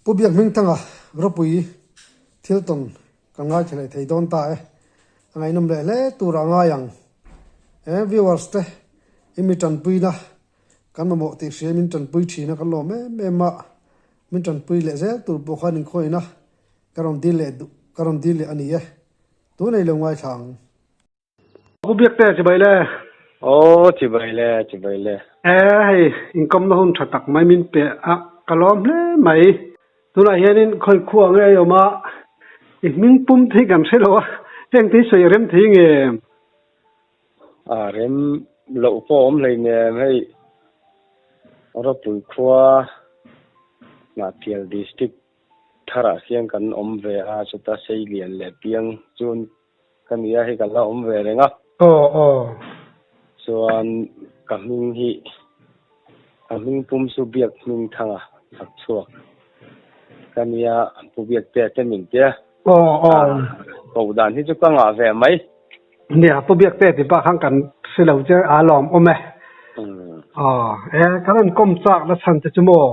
Pu Biakhmingthanga ropui thil tawn kan ngaithla leh thei dawn ta e. A ngaihnawm leh hle tur a ngai ang. He viewers te i mi tanpuina kan mamawh tih hria min tanpui thin a kan lawm em em a, min tanpui leh zel tur pawh khan inkhawina ka rawn dil leh duh ka rawn dil leh a ni e. Tunei lo ngaithla ang. Pu Biakte chibai le. Aw chibai le chibai le. E hei inkawmna hun tha tak mai min pe a ka lawm hle mai. Tunah hianin khawi khua nge a awm a i hming pum te hi kan hre lo a heng te hi sawi a rem thei nge? A rem loh pawh a awm hleinem hei Rawpui khua Hnahthial District tharah hian kan awm ve a chuta Seilian leh Piang chuan Ka nia hi ka la awm ve reng a. Aw aw. Chuan ka hming hi ka hming pum chu Biak hming thanga chak chhuak. Ka nia Pu Biak te te min tia. Aw aw. Koh dan hi chu ka ngah ve mai. Nia Pu Biak te ti bak khan kan hre lo che a lawm awm e. Aw e kan rawn kawm chak na chhan te chu maw.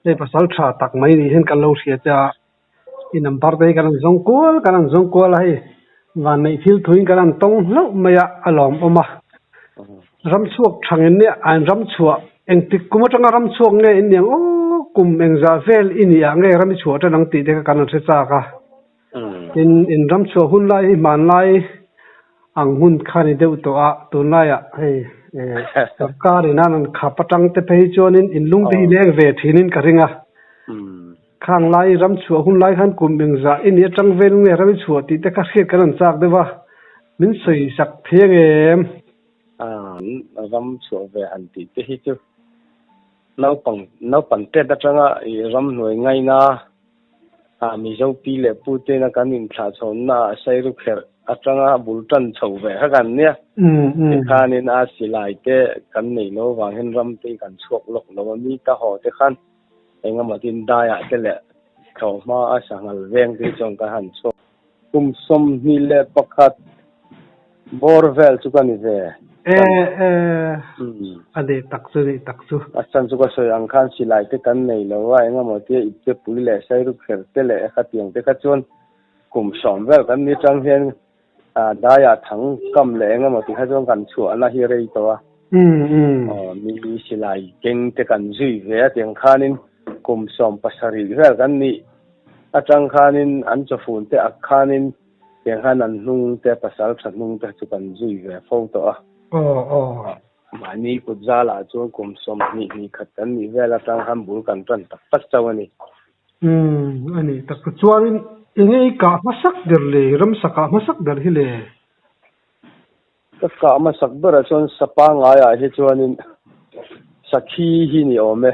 Hei pasal tha tak mai ni hian kan lo hria che a. I number te hi kan han zawng kual kan han zawng kual a hei vanneih thil thuin kan han tawng hlauh mai a a lawmawm a. Ram chhuak thang in nia an ram chhuah engtik kum atanga ram chhuak nge in niang aw kum engzah vel i nih ah nge ram i chhuah tan ang tih te kha kan han hre chak a. Tin in ram chhuah hun lai hi hmanlai ang hun kha ni deuh tawh a tunlaiah hei sorkar in an han khap atang te phei chuanin in lung te hi leng ve thinin ka ring a. Khang lai ram chhuah hun lai khan kum engzah i nih atang vel nge ram i chhuah tih te kha hriat kan han chak deuh a, min sawi sak thei ang em? Ram chhuah ve han tih te hi chu naupang naupang tet atanga i ram hnuai ngaina a Mizo pi leh pu tena kan inthlahchhawnna ah sairu kherh atanga bul tan chho ve kha kan nia. Tikhanin a silai te kan nei lo vang hian ram te hi kan chhuak lawk lo a, mi ta haw te khan Engemaw tin daiah te leh thlawhhma a sanghal veng te hi chuan ka han chhuak. Kum 21 bawr vel chu ka ni ve. E e, a nei tak chu nei tak chu. A chhan chu ka sawi ang khan silai te kan nei lo a, engemaw tia ipte pui leh sairu kher te leh khatiang te kha chuan kum 10 vel kan ni tang hian Daiah thang kam leh eng emaw tikha chuan kan chhuahna hi rei tawh a. Aw mi silai keng te kan zui ve a tiang khanin kum 17 vel kan nih atang khanin an chawfun te ak khanin tiang khan an hnung te pasal tha hnung te chu kan zui ve fo tawh a. Aw aw. Mahni kut zalah chuan kum 20 hnih khat kan nih vel atang khan bul kan tan tak tak chauh a ni. Umm a ni tak chuanin enge i kah hmasak ber le ramsa kah hmasak ber hi le? Ka kah hmasak berah chuan sa pangaiah hi chuanin sakhi hi ni awm e.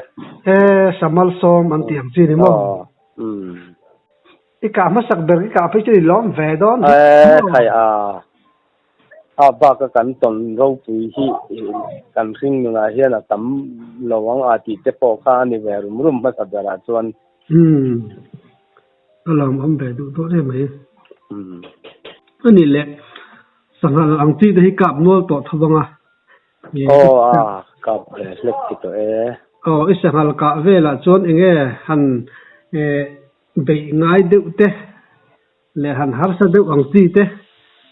E sa malsawm an tih ang chi ni maw? Umm. I kah hmasak ber i kah phei chu i lawm ve dawn hi maw? E khai a. A baka kan tawn ropui hi kan hring nunah hian a tam lo ang a tih te pawh kha a ni ve rum rum hmasa berah chuan. Umm, a lawmawm ve duh dawn em mai. A nih leh, sanghal ang chi te hi kap nual tawh tho vang a. Aw a, kap ve hlek ti tawh e. Aw, i sanghal kah velah chuan enge han beih ngai deuh te Leh han harsa deuh ang chi te.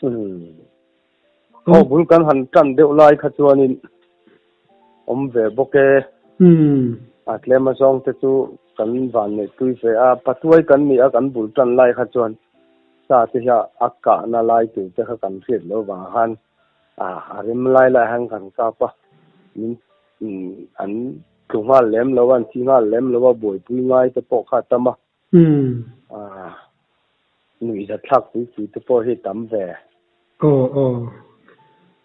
Umm. Aw bul kan han tan deuh lai kha chuanin awm ve bawk e. Umm. A tlem a zawng te chu kan van neih pui ve a, patuai kan nih a kan bul tan lai kha chuan sa te hi a kahna lai tur te kha kan hriat loh vang khan a a rem lai lai han kan kap a, min an tlu nghal lem lo a, an thi nghal lem lo a, buaipui ngai te pawh kha a tam a. Umm. Ah, nuihza thlak pui pui te pawh hi tam ve. Aw aw.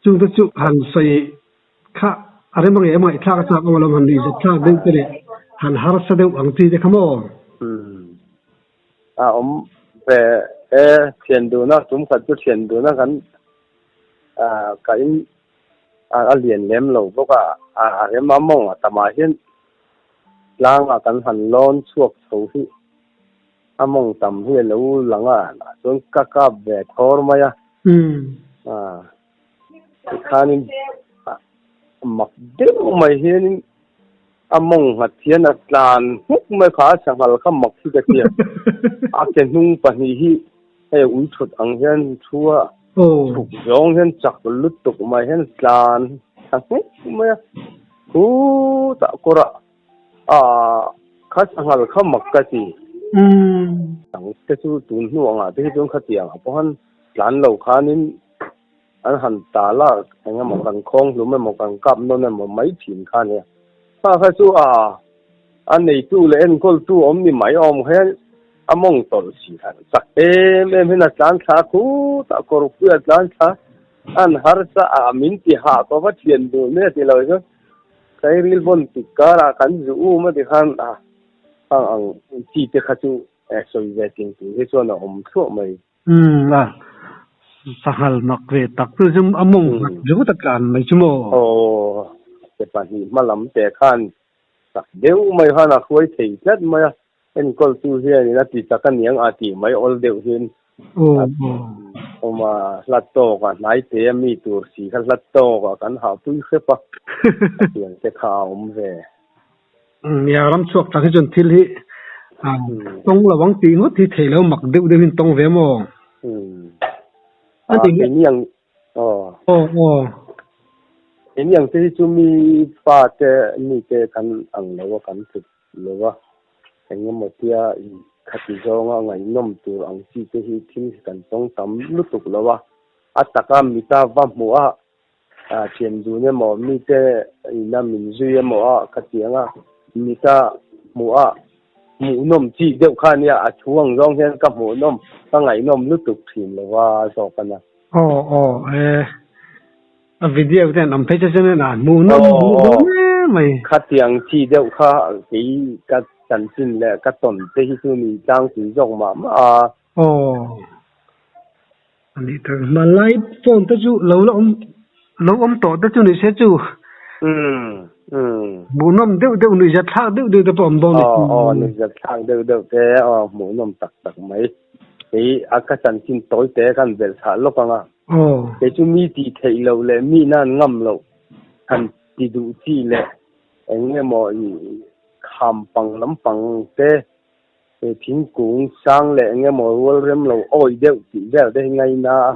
Chung te chu han sawi kha a rem ange emaw thlak a chak awm alawm han nuihza thlak deuh te leh han harsa deuh ang chi te kha maw? Umm. A awm ve e, thian duhna tum khat chu thian duhna kan ah ka in a lian lem lo bawk a, a rem a mawng a tamah hian Tlangah kan han lawn chhuak chho hi a mawng tam hi a lo lang a, chuan ka kap ve thawr mai a. Tikhanin mak deuh mai hianin a mawng nghat hian a tlan hmuk. mai kha sanghal kha mak hi ka tia a ke hnung pahnih hi hei ui thut ang hian thu a chhuk zawng hian chak lutuk mai hian tlan thla nghek mai a khutah kawrah ah kha sanghal kha mak ka ti. Dang te chu tun hnu angah te hi chuan khatiang ah pawh han tlan lo khanin An han tal a, eng emaw kan khawng hlum emaw kan kap nawn emaw mai thin kha nia. Kha kha chu a a neitu leh enkawltu awm ni mai awm hian a mawng tawlh si han chak em em hian a tlan thla khut a, kawrpui a tlan thla an harsa a min ti hah ka va thian duh mai a ti lo chu Kairil bawn tik karah kan zu um a ti khan a hang ang chi te kha chu sawi ve ting tur hi chuan a awm thluah mai. Umm a, sanghal mak ve tak chu chu a mawng nghat ringawt a tlan mai chu maw? Aw, ke pahnih hma lam te khan tak deuh mai khan a hruai thei tlat mai a, enkawltu hianin a ti tak a niang a tih mai awl deuh hian a awm a, hla tawk a hnai te a mi tur si kha hla tawk a kan hahpui hrep a, a pian te kha a awm ve. Nia ram chhuak tak hi chuan thil hi tawng lo ang tih ngawt hi theih lo mak deuh deuh in tawng ve maw? A keini ang aw. Aw aw. Keini ang te hi chu mi fa te mi te kan ang lo a kan tluk lo a eng emaw tia khati zawnga ngaihnawm tur ang chi te hi thil hi kan tawng tam lutuk lo a a taka mita va hmuh a Thian dun emaw mite ina min zui emaw a ka ti ang a, mita hmuh a hmuhnawm chi deuh kha ania a thu ang zawng hian ka hmuhnawm ka ngaihnawm lutuk thin lo va zawk a na. Aw aw e a video te an awm phei che chuan ena hmuhnawm hmuhnawm hle mai. Khatiang chi deuh kha kei ka chanchin leh ka tawn te hi chu ni tlangpui zawk mah mah a. Aw. A nih tak hmanlai phone te chu lo la awm lo awm tawh te chu ni se chu. Umm umm. Hmuhnawm deuh deuh nuihzat thlak deuh deuh te pawh awm dawn ni. Aw aw nuihzat thlak deuh deuh te aw hmuhnawm tak tak mai. Kei a ka chanchin tawi te khan belh chhah lawk ang a. Aw. Kei chu mi tih theih loh leh mi nan ngam loh han ti duh chi leh eng nge maw i kham pang lampang te He thingkung sang leh eng emaw rual rem lo awi deuh tih vel te hi ngaina a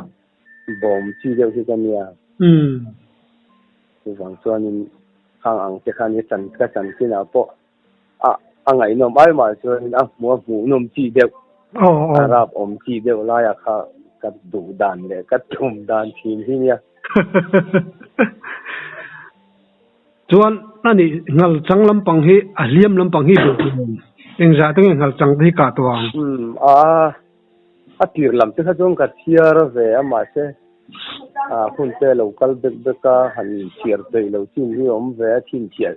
bawm chi deuh hi ka nia. Chuvang chuanin khang ang te khan hi chan ka chanchinah pawh a a ngaihnawm ai mah chuanin a hmuh a hmuhnawm chi deuh a rap awm chi deuh laiah kha ka duh dan leh ka tum dan thin hi nia. Chuan a nih nghal chang lampang hi a hliam lampang hi duh tur awm. Engzah te nge nghal chang te hi kah tawh ang? Umm a a tir lam te kha chuan ka chhiar ve a mahse a hun te lo kal bek bek a han chhiar peih loh chin hi a awm ve a chhinchhiah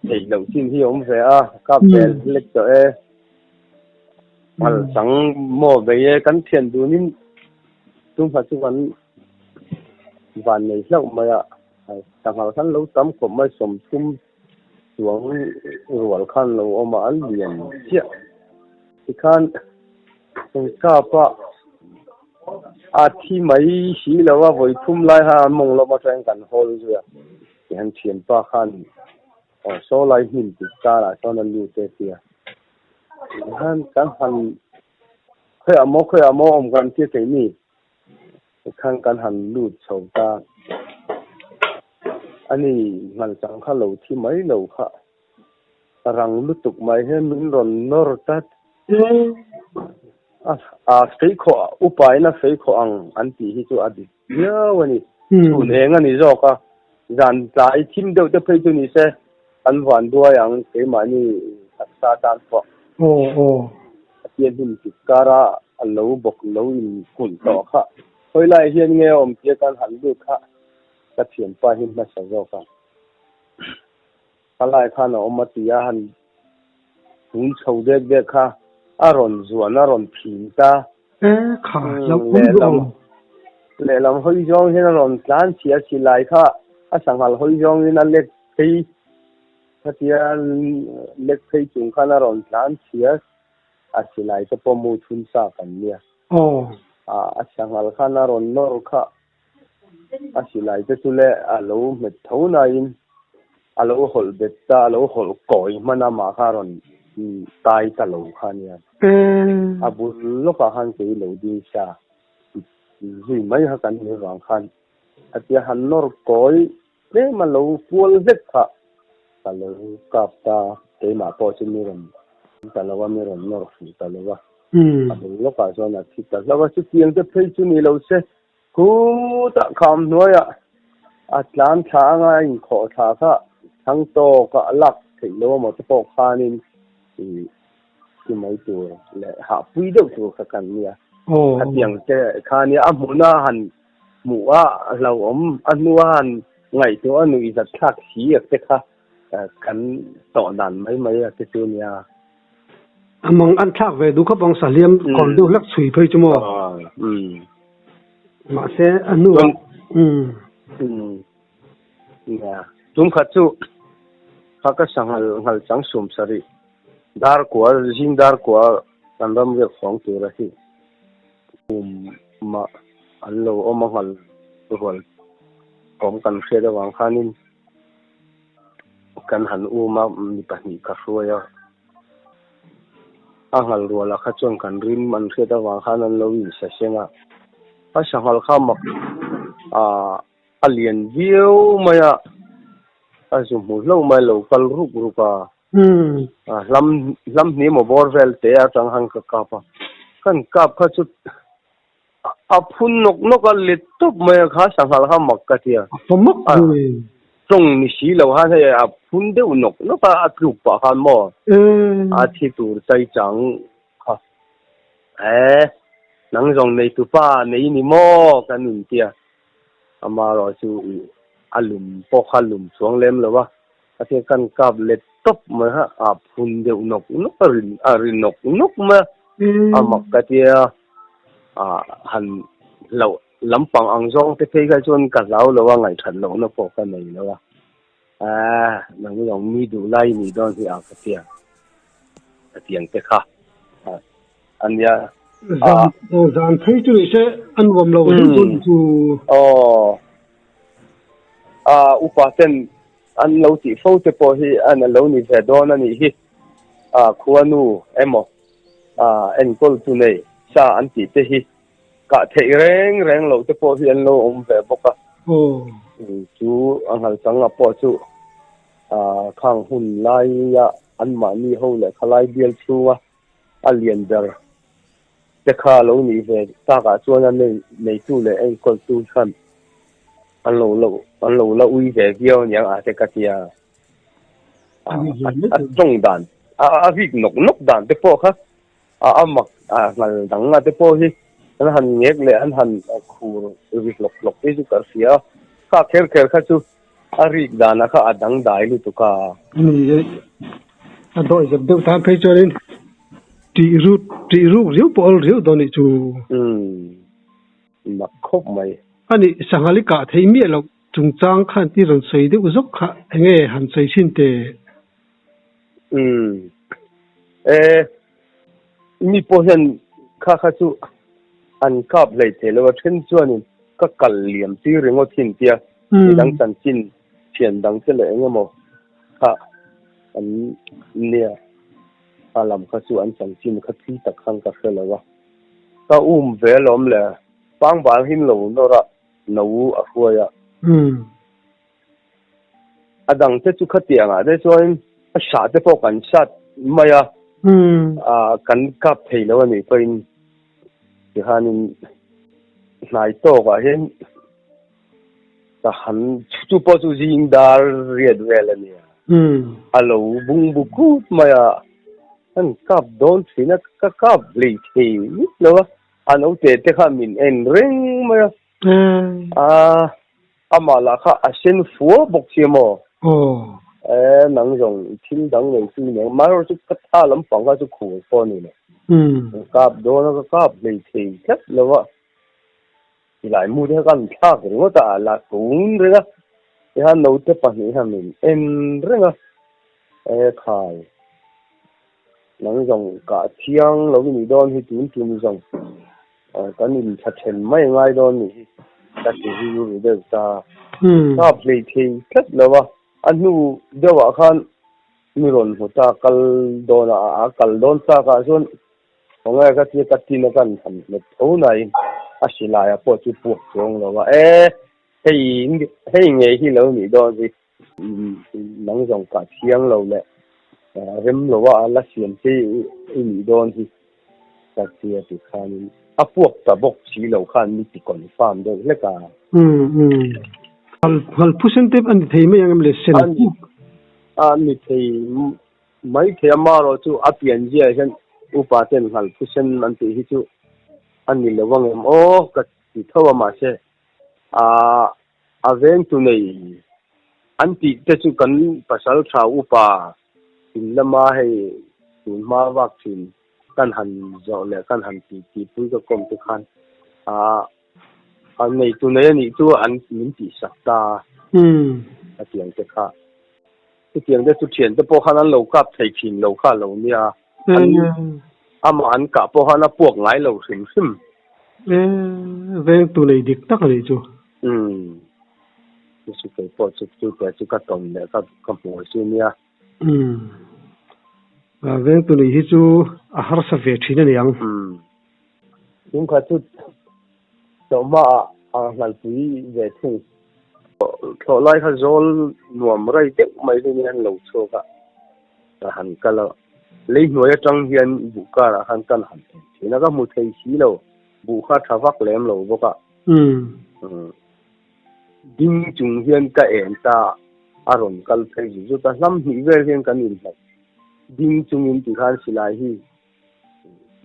theih loh chin hi a awm ve a kap vel hlek tawh e. Nghal chang maw bei e kan thian dunin tumha chu kan Van nei hlauh mai a, sanghal khan lo tam khawp mai sawmthum chuang rual khan lo awm a, an lian chiah. Tikhan engkap a a thi mai si lo a, vawi thum lai khan an mawng lawm atangin kan hawl zui a, tihian thianpa khan aw saw lai hnim tih karah chuan a lut e tia. Tikhan kan han khawiah maw khawiah maw awm kan tia keini. Tikhan kan han lut chho ta. Ani nghalchang kha lo thi mai lo kha. Rang lutuk mai hian min rawn nawr tlat. A feikhawh upa in a feikhawh ang an tih hi chu a dik viau a ni. Chhun eng a ni zawk a. Zan tlai thim deuh te phei chu ni se kan van duai ang keimahni taksa tan pawh. A pian hnim tik kara a lo bawk lo in kulh tawh kha hawi lai hian nge a awm tia kan han lut kha ka thianpa hi hmasa zawk a ka lai khan a awm a tia han tum chho dek dek kha a rawn zuan a rawn phim ta lehlam lehlam hawi zawng hian a rawn tlan chhia silai kha a sanghal hawi zawngin a lek phei Khatia lek phei chung khan a rawn tlan chhia a silai te pawh mu thun sa kan nia. A sanghal khan a rawn nawr kha a silai te chu le a lo hmet tho nain A lo hawlh bet ta, a lo hawlh kawi hman a mah kha a rawn tai ta lo kha nia. A bul lawkah khan kei lo ding sa zui mai kha kan nih avang khan a tia han nawr kawi tlem a lo kual hlek kha ka lo kap ta, keimah pawh chu mi rawn ta lo a, mi rawn nawr fuh ta lo a. A bul lawkah chuan a thi ta hlauh a, chutiang te phei chu ni lo se. Khutah kham hnuaiah a tlan thla anga a inkhawh thla kha thlang tawka a lak theih lo amaw te pawh khanin ih ti mai tur leh hahpui deuh tur kha kan nia. Khatiang te kha nia a hmuna han hmuh a hlauhawm a hnua han ngaihtuah a nuih zat thlak si ak te kha kan tawh dan mai mai a te chu nia. A mang an thlak ve duh khawp ang sahliam kawr deuh hlek chhui phei chu maw? Mahse a hnuah Nia. Tum khat chu kha ka sanghal nghal chang sum sarih dar kua zing dar kua kan ram riak fawng tur a hi kum mah an lo awm a nghal rual awm kan hriat avang khanin Kan han um a, mi pahnih ka hruai a. A nghal rualah kha chuan kan rim an hriat avang khan an lo insa seng a. A sanghal kha mak ah a lian viau mai a, a zu hmu hlauh mai a lo kal ruk ruk a. Hlam hlam hnih maw bawr vel te atang khan ka kap a. Kan kap kha chu A phun nawk nawk a let tawp mai a kha sanghal kha mak ka tia. A fa mak mai. Tawng ni si lo khan hei a phun deuh nawk nawk a a tluk pah khan maw a thi tur chai chang kha e nang zawng nei tu pa nei ni maw kan in tia amarawh chu a lum pawh kha lum chuang lem lo a a tia kan kap let tawp mai kha a phun deuh nawk nawk a rin a ri nawk nawk mai a mak ka tia. Ah han hlauh lampang ang zawng te phei kha chuan ka hlau lo a ngaihthat lohna pawh ka nei lo a ah nang zawng mi duh lai nih dawn hi a ka tia ka tiang te kha a nia ah zan phei chu ni se a nuam lo deuh dawn chu aw ah upa ten an lo tih fo te pawh hi an lo ni ve dawn a nih hi ah khuanu emaw ah enkawl chu nei sa an tih te hi kah theih reng reng loh te pawh hi an lo awm ve bawk a. Chu a nghal chang a pawh chu ah khang hun laia anmahni ho leh khalai bial chhunga a lian ber te kha a lo nih ve takah chuan a nei neitu leh enkawltu khan an lo lo an lo la ui ve viau aniang a te ka tia. A tawng dan a rik nawk nawk dan te pawh kha a mak a nghal dang a te pawh hi an han ngek leh an han khur ri hlawk hlawk te chu ka hria a kha kher kher kha chu a rik dan a kha a dang dai lutuk a. Ani a dawih zep deuh tan phei chuanin tih rut tih ruk riau pawh awl riau dawn nih chu. Umm mak khawp mai. Ani sanghal i kah theih miah loh Chungchang khan ti rawn sawi deuh zawk kha enge han sawi thin teh? Umm. E, mi pawh hian kha kha chu an kap hlei thei lo a, then chuanin ka kal liam tir ringawt thin tia midang chanchin thian dang te leh eng emaw kha an nia, kha lam kha chu an chanchin kha thui tak khan ka hre lo a, ka um ve alawm le, pangbal hin lo nawr a. No a hruai a. A dang te chu khatiang ah te chuan a sah te pawh kan sat mai a, kan kap thei lo a nih pawhin tikhanin hnai tawk ah hian ka han chu pawh chu zing dar riat vel a nia. A lo bung bu kut mai a, kan kap dawn thin a, ka kap hlei thei ngawt lo a. A naute te kha min en reng mai a. A, amah lah kha a sen fua bawk si maw? E, nang zawng i thil dang ngei chu i nei. Amaherawh chu ka tha lampang kha chu khur pawh a ni lo. Ka kap dawn a, ka kap hlei thei tlat lo a. Silai mu te kha ka han thlak ringawt a, a la tun reng a. Tihian naute pahnih kha min en reng a. E khai. Nang zawng kah thiang lo i nih dawn hi tun tum zawng kan in tha then mai ngai dawn nih hi ka ti rilru deuh ta. Kap hlei thei tlat lo a, A hnu deuhah khan mi rawn hmu ta kal dawn a, a kal dawn chak ah chuan khawnge ka tia ka tin a kan han hmet tho nain a silai ah pawh chu puak chuang lo a, e hei hei ngei hi lo nih dawn hi nang zawng kah thiang lo leh rem lo a a la siam che i nih dawn hi ka tia ti khanin a puak ta bawk si lo khan mi ti confirm deuh hlek a. Umm umm. Hal phusen te a ni thei mai ang em le sen puk. A ni thei mai thei a marawh chu a pian zia hian upa ten hal phusen an tih hi chu a ni lo ang em aw ka ti tho a mahse ah a veng tu nei an tih te chu kan pasal tha upa in lama hei tun hma vak thin kan han zawh leh kan han ti ti pui ka kawm te khan ah a nei tu nei anih chu an min tih sak ta a tiang te kha chutiang te chu thian te pawh khan an lo kap thei thin lo kha lo nia an amah an kah pawh khan a puak ngai lo hrim hrim. E veng tu nei dik tak anih chu. Umm chu chu kei pawh chu chu te chu ka tawn leh ka ka hmuh chu nia. Umm veng tu nei hi chu a harsa ve thin a niang. Umm Chungkhat chu chawhma ah a hlalpui ve thung. Thlawh lai kha zawl nuam rai deuh mai hi nia an lo chhuak a, ka han kal a. Lei hnuai atang hian buh karah khan kan han en thin a, ka hmu thei si lo, buh kha tha vak lem lo bawk a. Ding chung hian ka en ta a rawn kal phei zut zut a, hlam hnih vel hian kan inhlat. Ding chungin tikhan silai hi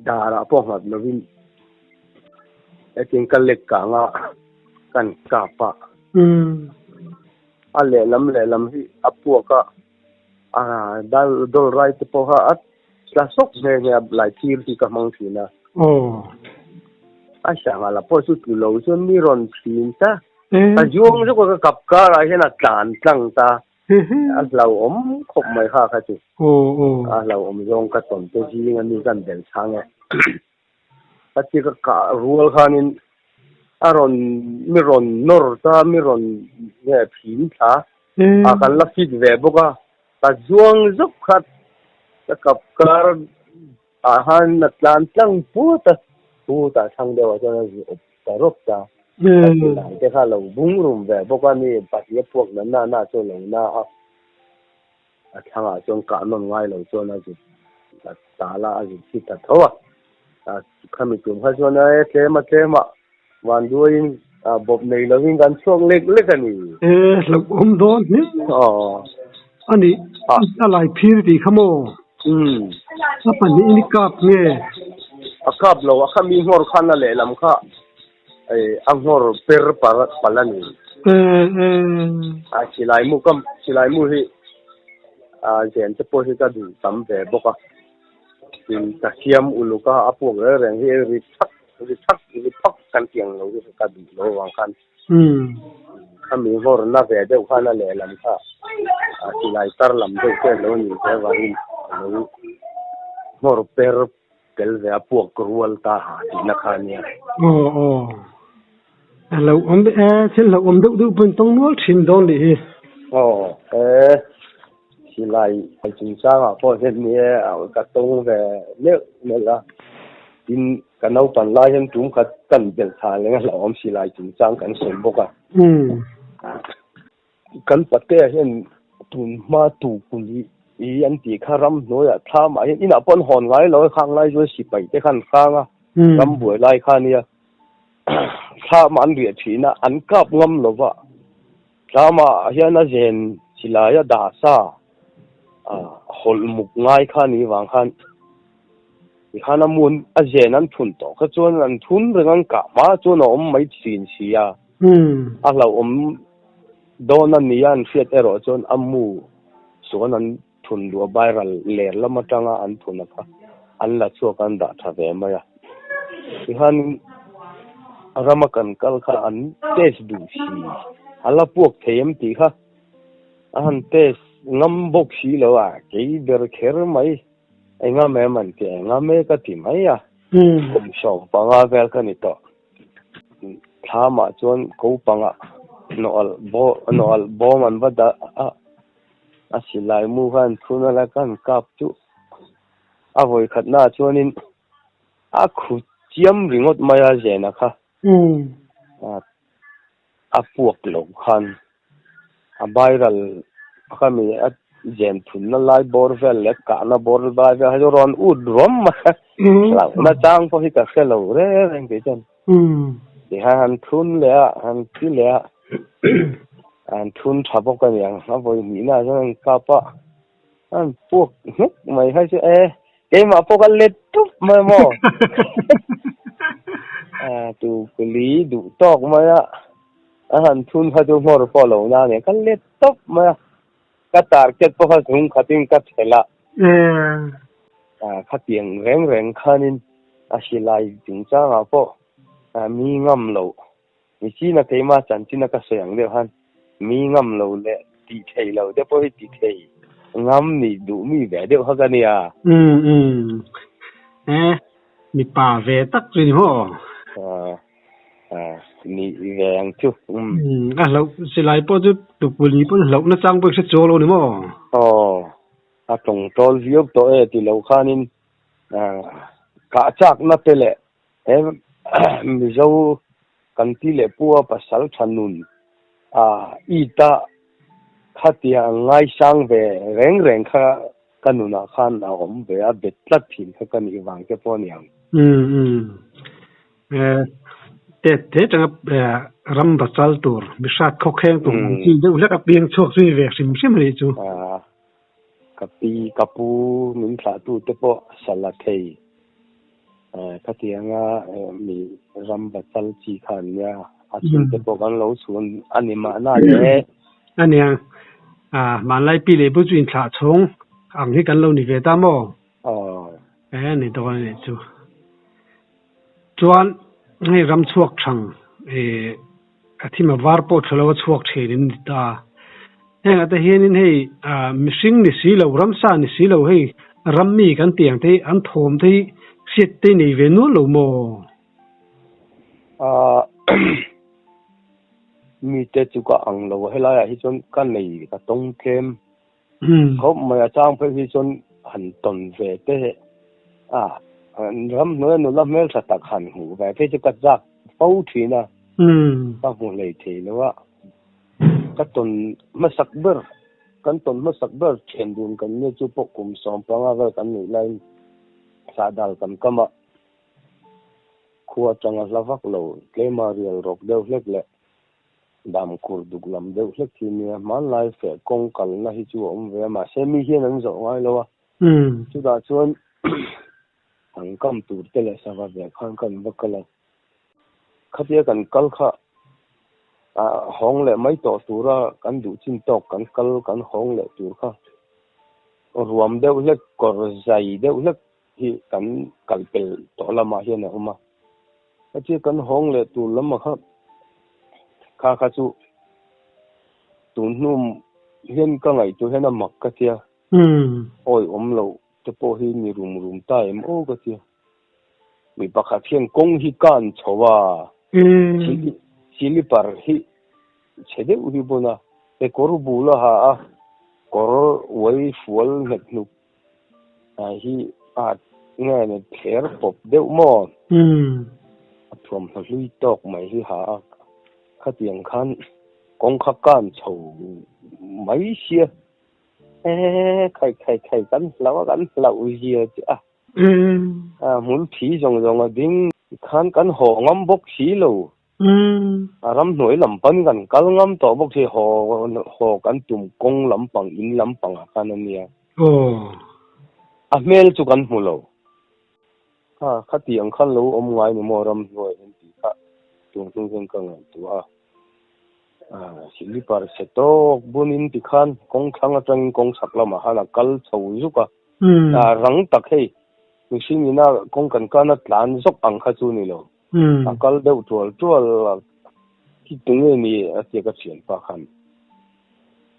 Darah pawh nghat lovin hetiang ka lek kang a, kan kap a. A lehlam lehlam hi a puak a, a dal dawl rai te pawh kha a tla sawk nghe nghe a, lai thir hi ka hmang thin a. A sangha la pawh chu tlu lo chuan mi rawn thin ta. Ka zuang zawk a, ka kap karah hian a tlan tlang ta. A hlauhawm khawp mai kha kha chu. A hlauhawm zawng ka tawn te zing a ni kan bel chhang e. Ka ti ka kah rual khanin a rawn mi rawn nawr ta mi rawn nge phin thla a kan la fit ve bawk a ka zuang zauh kha ka kap kar ah khan a tlan tlang put a put ah thlang deuh ah chuan a zu awp ta rawp ta a silai te kha a lo bung rum ve bawk a ni pahnih a puak na na na chu a lo na a a thlang ah chuan kah nawn ngai lo chuan a zut a tal a a zut hi ta tho a khami tum kha chuan e tlem a tlem a vanduaiin bawp nei lovin kan chhuak lek lek a ni. E hlauhawm dawn hle a ni. A lai phir tih kha maw? A pahnihin i kap nge? A kap lo, a khami nghawr khan a lehlam kha a nghawr per palh a ni. A silai mu kam silai mu hi zen te pawh hi ka duh tam ve bawk a. Tin ka siam uluk a, a puak reng reng hi ri thak ri thak ri phak kan tih ang lo hi ka duh lo avang khan khami nghawr na ve deuh khan a lehlam kha a silai tar lam deuh te lo ni ve avangin a lo nghawr per tel ve a puak rual ta ha tihna kha a nia. Aw aw a lo awm e thil lo awm deuh deuh pawh in tawng nual thin dawn nih hi. Aw e Silai chungchangah pawh hian ni e ka tawng ve neuh neuh a, tin ka naupan lai hian tum khat kan belh thla leng a hlauhawm silai chungchang kan sawi bawk a. Kan patea hian tun hma tu kuli i an tih kha ram hnuaiah thlamah hian inah pawh an hawn ngai lo a, khang lai chuan sipai te khan hrang a, ram buai lai kha nia thlamah an riah thin a, an kap ngam lo va. Tlamah hian a zen silai a dah sa a hawlh muk ngai kha ni vang khan tikhan a mun a zen an thun tawh kha chuan an thun reng an kah hma chuan a awm mai thin si a, a hlauhawm dawn a nia an hriat erawh chuan a mu chuan an thun luh a viral ler lam atanga an thun a kha an la chhuak an dah tha ve mai a tikhan rama kan kal kha an test duh si a la puak thei em tih kha a han test ngam bawk si lo a kei ber kher mai engam em an ti engam e ka ti mai a kum 15 vel ka ni tawh thlamah chuan ko pangah nawh alh bawm an va dah a. A silai mu kha an thun a la ka han kap chu a vawi khat na ah chuanin a khu chiam ringawt mai a zena kha a puak lo khan a viral kha mi a zen thunna lai bawr vel leh kahna bawr lai vel kha chu rawn ut rawm mai a hlauhna chang pawh hi ka hre lo reng reng kei chuan. Tihian han thun leh a han ti leh a an thun tha bawk a niang a vawi hnihna ah chuan an kap a an puak hnuk mai kha chu e keimah pawh ka let tup mai maw a tu kuli duh tawk mai a a han thun kha chu hmawr pawh lo na ania ka let tawp mai a ka target pawh kha zung khatin ka thelh a khatiang reng reng khanin a silai chungchangah pawh mi ngam loh mi china keimah chanchina ka sawi ang deuh khan mi ngam lo leh tih thei lo te pawh hi ti thei ngam nih duh mi ve deuh kha ka nia. Umm e mipa ve tak chu ni maw? Ni ve ang chu. Umm a hlauh silai pawh chu tupuli pawn hlauh na chang pawh i hre chuang lo ni maw? Aw a tawngtawl viau tawh e ti lo khanin kah chakna te leh he Mizo kan ti leh pu a pasal tha nun a it a khatia an ngaisang ve reng reng kha ka nunah khan a awm ve a bet tlat thin kha ka nih vang te pawh a ni ang. Umm te te tanga ram bachal tur mi hrat khawkheng tur ang chi deuh hlek a piang chhuak zui ve hrim hrim a nih chu. Ka pi ka pu min thlah tu te pawh sala thei khatianga mi ram bachal chi kha an nia a chhun te pawh kan lo chhun a ni mahna le. A nia hmanlai pi leh pu chu inthlah chhawng ang hi kan lo ni ve ta maw? Aw. E ni dawn a nih chu. Chuan hei ram chhuak thang a thim a var pawh tha lo a chhuak thin in ni ta. Heng ah te hianin hei mihring ni si lo ramsa ni si lo hei rammi kan tih ang te hi an thawm te hi hriat te nei ve nual lo maw? Mite chu ka ang lo a helai ah hi chuan ka nei ka tawng tlem Khawp mai a chang phei hi chuan han tawn ve te a ramhnuai a nula hmeltha tak han hmuh ve phei chu ka chak fo thin a, ka hmu hlei thei lo a, ka tawn hmasak ber kan tawn hmasak ber thian dun kan nia chu pawh kum 15 vel kan nih laiin sahdal kan kam a, khua atanga hla vak lo tlema rial rawk deuh hlek leh Dam kur duk lam deuh hlek hi nia, hmanlai feh kawng kalna hi chu a awm ve a, mahse mi hian an zawh ngai lo a, chutah chuan an kam tur te leh sava ve khan kan va kal a, khatia kan kal kha hawng leh mai tawh tura kan duh chin tawk kan kal kan hawng leh tur kha ruam deuh hlek kawr zai deuh hlek hi kan kal pel tawh lamah hian a awm a. Khatia kan hawng leh tur lam a kha kha kha chu tun hnu hian ka ngaihtuah hian a mak ka tia. Awi awm loh te pawh hi ni rum rum ta em aw ka tia. Mi pakhat hian kawng hi kan chho a, silipar hi chhe deuh hi bun a, kekawr bul a ha a, kawr uai fual nghet hnuk hi a nge ni thler pawp deuh maw? A thuamhnaw hlui tawk mai hi ha a, khatiang khan kawng kha kan chho mai sia e khai khai khai kan hlauh a kan hlauh zia chu a a hmun thi zawng zawng a ding khan kan haw ngam bawk si lo. A ramhnuai lam pawn kan kal ngam tawh bawk si haw haw kan tum kawng lampang in lampang ah khan a nia. A hmel chu kan hmu lo. Kha khati ang khan lo awm ngai ni maw ramhnuai an tih kha tun hnu hian ka ngaihtuah a. Silipar chhe tawk bunin tikhan kawng thlang atangin kawng chhak lamah khan a kal chho zuk a. Rang tak hei mihring ina kawng kan kana tlan zawk ang kha chu ni lo. A kal deuh tual tual a, khi tunge ni a tia ka thianpa khan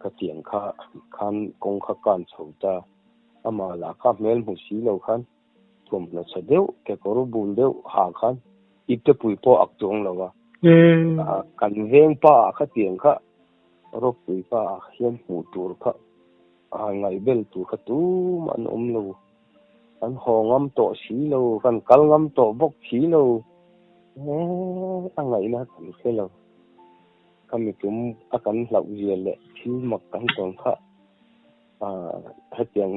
ka tiang kha khan kawng kha kan chho ta, amah lah kha hmel hmu si lo khan thuamhnaw chhe deuh kekawr bul deuh ha khan ipte pui pawh ak chuang lo a, kan veng pa ah kha tiang kha rawpui pa ah hian hmuh tur kha. Han ngaihbel tur kha tumah an awm lo. Kan haw ngam tawh si lo, kan kal ngam tawh bawk si lo. Eeh a ngaihna kan hre lo. Ka mitum a kan hlauh zia leh thil mak kan tawn kha ah hetiang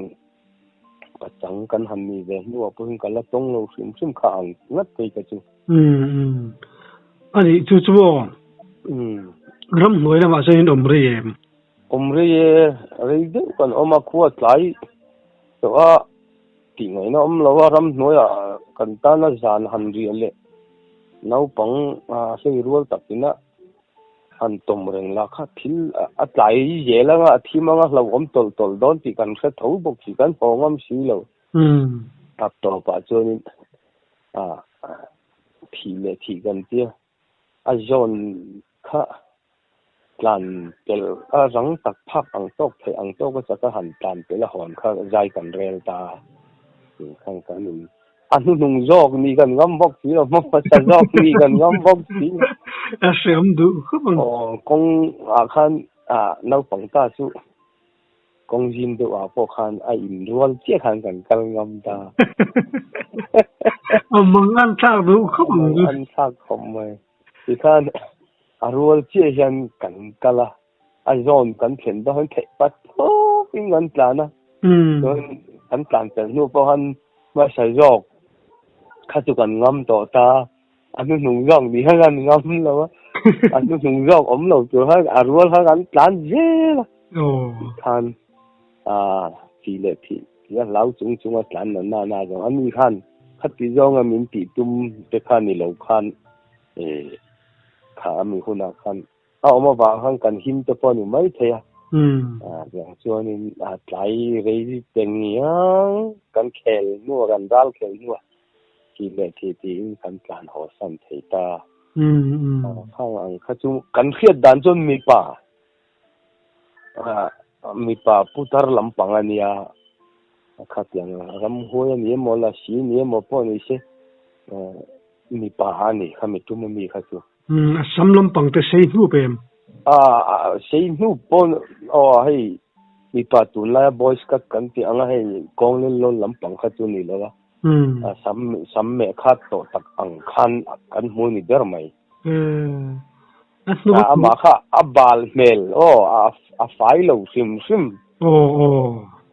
pachang kan han ni ve hnuah pawhin ka la tawng lo hrim hrim kha ang ngat phei ka chu. Umm umm a nih chu chu maw? Umm. Ramhnuai lamah chuan in awm rei em? Awm rei e, rei deuh kan awm a, khua tlai tawh a tih ngaihna awm lo a, ramhnuaiah kan tana zan han riah leh naupang hlei rual takin a han tawm reng lah kha thil a tlai zel anga a thim anga hlauhawm tawlh tawlh dawn tih kan hre tho bawk si, kan haw ngam si lo. A tawpah chuanin thih leh thih kan tia a zawn kha tlan pelh a rang tak phak ang tawk theih ang tawk a chak a han tlan pelh a hawn kha zai kan rel ta a khang kan in a hnuhnung zawk ni kan ngam bawk si lo hma hmasa zawk ni kan ngam bawk si lo. A hreawm duh khawp ang. Aw kawng ah khan ah naupang ta chu Kawng zim deuh ah pawh khan a in rual chiah khan kan kal ngam ta. A mang an thlak duh khawp ang chu. An thlak khawp mai. Tikhan a rual chiah hian kan kal a, a zawn kan thlen dawn hian theih pat phawk in kan tlan a. Chuan kan tlan pel hnu pawh khan hmasa zawk kha chu kan ngam tawh ta. A hnuhnung zawk ni kha kan ngam lo a, a hnuhnung zawk awm lo tur khan a rual kha kan tlan zel a. Tikhan ah thih leh thih tih a hlau chung chung a tlan na na na zawng a ni khan khati zawnga min tih tum te kha ni lo khan eh kha a mi hunah khan a awm avang khan kan him te pawh a ni mai thei a. Ah tiang chuanin a tlai rei te ngiang kan khel hnuah kan ral khel hnuah thih leh thih tiin kan tlan haw san thei ta. Khang ang kha chu kan hriat dan chuan mipa Mipa putar lampang a nia, khatiang ramhuai a ni emaw lasi a ni emaw pawh ni se mipa a ni kha mi tum ami kha chu. A sam lampang te sei hnup em? A sei hnup pawh aw hei mipa tunlaia boys cut kan tih ang a hei kawng lel lawl lampang kha chu ni lo a, sam sam meh khat tawh tak ang khan kan hmu ni ber mai. A hnu A amah kha a bal hmel aw a fai lo hrim hrim. Aw aw.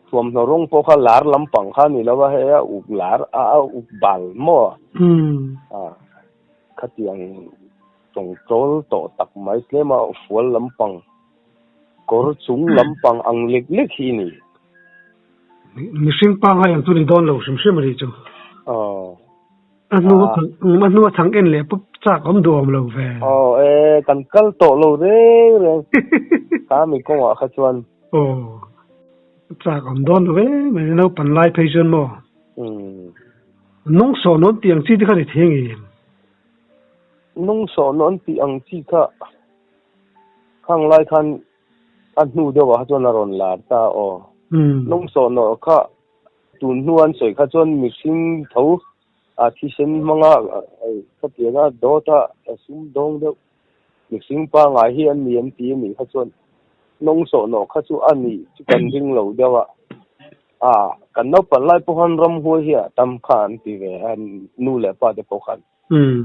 Thuamhnaw rawng pawh kha lar lampang kha a ni lo a hei a uk lar a a uk bal maw? A khatiang tawngtawl tawh tak mai tlem a fual lampang kawr chung lampang ang lek lek hi a ni. Mihring pangngai ang chu ni dawn lo hrim hrim a nih chu. Aw. A hnu a hnu a chhang en leh pawp chak awm duh awm lo ve. Aw e, kan kal tawh lo reng reng. Kha mi kawngah kha chuan. Aw, chak awm dawn lo em mai naupan lai phei chuan maw. Umm. Nung sawh nawn tih ang chi te kha ni thei nge em? Nung sawh nawn tih ang chi kha khang lai khan a hnu deuhah kha chuan a rawn lar ta aw. Nung sawh nawh kha Tun hnu an sawi kha chuan mihring tho a thisen hmanga khatianga dawt a sum dawng deuh mihring pangngai hi an ni an ti a nih kha chuan nawng sawh nawh kha chu a nih chu kan ring lo deuh a, a kan naupang lai pawh khan ramhuai hi a tam kha an ti ve a nu leh pa te pawh khan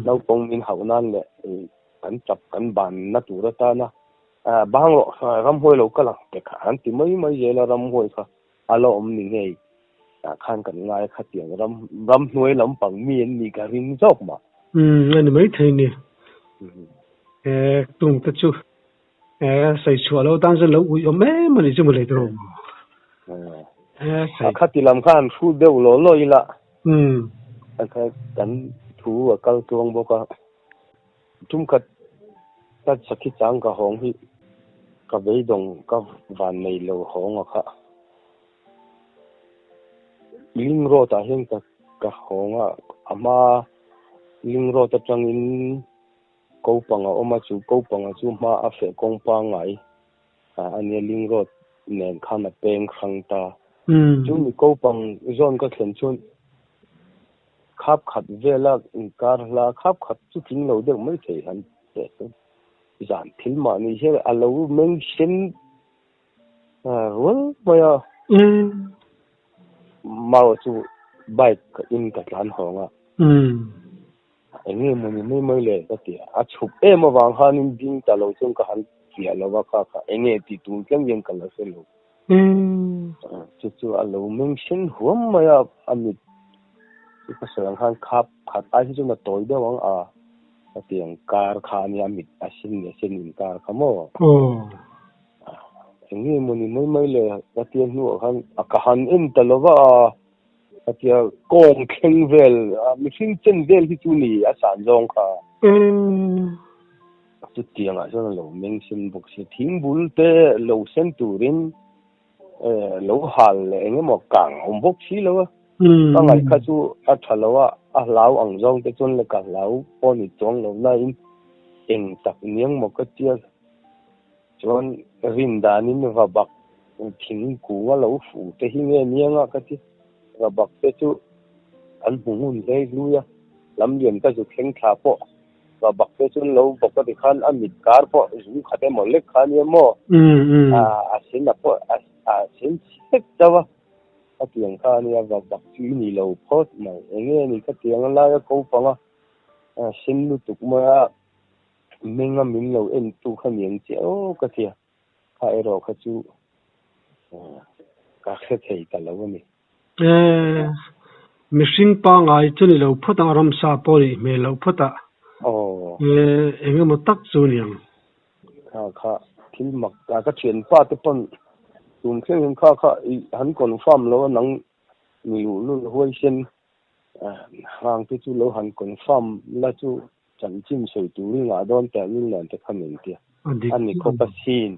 naupang min hauh nan leh kan tap kan ban na tur atana bang rawh ramhuai lo kal ang te kha an ti mai mai zel a ramhuai kha. A la awm ni ngei tah khan kan ngai a khatiang ram ramhnuai lampang mi an nih ka ring zawk mah. Umm a ni maithei ni. E tung te chu e sawi chhuah lo tan chuan lo ui awm em a nih chu mawle tawh. E sawi. A khati lam khan an hrut deuh law law ila. Umm. A kha kan thu a kal tluang bawk a. Tumkhat ka sakhi chang ka hawng hi ka beidawng ka van nei lo hawng a kha. Ling road ah hian ka ka hawng a, a hma ling road atangin ko panga awm a chu ko panga chu hma a feh kawng pangngai a nia ling road nen khan a peng hrang ta. Chu mi ko pang zawn ka thlen chuan Khap khat vela inkar hla khap khat chu tling lo deuh mai thei han teh chu. Zan thil mahni hian a lo meng sen Rual mai a. Mau chu bike in ka tlan hawng a. Eng nge mawni mai mai le ka ti a. A chhuk em avang khanin ding ta lo chuan ka han fiah lo a kha kha eng nge tih tur tlem hian ka la hre lo. Chu chu a lo meng sen huam mai a, a mit chu ka sawi ang khan khap khat ai hi chuan a tawi deuh ang a, ka ti ang kar kha ania a mit a sen leh sen inkar kha maw. Eng nge mawni mai mai le ka tia hnuah khan a ka han en ta lo va a, ka tia kawng thleng vel mihring chen vel hi chu ni a san zawng kha. Chutiangah chuan a lo meng sen bawk si, thingbul te lo sen turin lo hal leh eng emaw kang a awm bawk si lo a. Ka ngaih kha chu a tha lo a, a hlau ang zawng te chuan le ka hlau pawh ni chuang lo nain eng tak niang maw ka tia. Chuan rin danin va bak thingkung a lo fu te hi nge niang a ka ti. Va bak te chu an hmu ngun hlei hlui a, lamlian ka zu thleng thla pawh va bak te chuan lo bawk a ti khan a mit kar pawh zum khat emaw lek kha nia maw a sen a pawh a sen chhek deuh a, khatiang kha ania va bak chu i ni lo phawt mai. Enge ni khatiang laia ko panga sen lutuk mai a. Menga min lo en tu kha niang che aw ka tia, kha erawh kha chu ka hre thei ta lo a ni. E, mihring pangai chu ni lo phawt ang, ramsa pawh nih hmel loh phawt a. Aw. E, eng emaw tak chu niang. Kha kha thil mak a ka thianpa te pawn tun thleng hian kha kha i han confirm lo a nang mi luhlul huaisen hang te chu lo han confirm la chu Chanchin sawi turin ngah dawn teh lul nen te kha min ti a ni khawp a sin.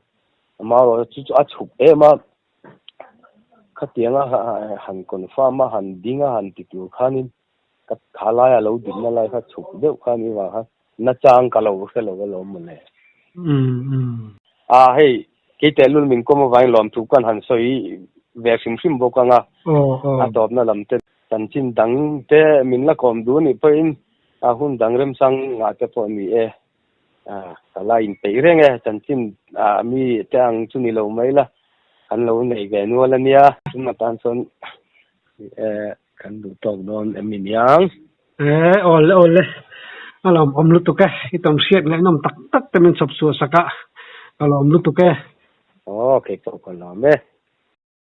Amaherawhchu chu chu a chhuk em a, khatianga han confirm a, han ding a, han ti tur khanin ka kha laia lo dinna lai kha chhuk deuh kha ni vang khan nachang ka lo hre lo alawm mawle. A hei kei teh lul min kawm avangin lawmthu kan han sawi ve hrim hrim bawk ang a, a tawpna lam te chanchin dang te min la kawm duh anih pawhin A hun dang remchang ngah te pawh ni e. Ka la inpeih reng e, chanchin mi te ang chu ni lo mai la, kan lo nei ve nual a nia. Chuma tan chuan kan duh tawk dawn em ni niang? E, awle awle, a lawmawm lutuk e, i tawn hriat ngaihnawm tak tak te min chhawp chhuah sak a, ka lawm lutuk e. Aw, kei pawh ka lawm e.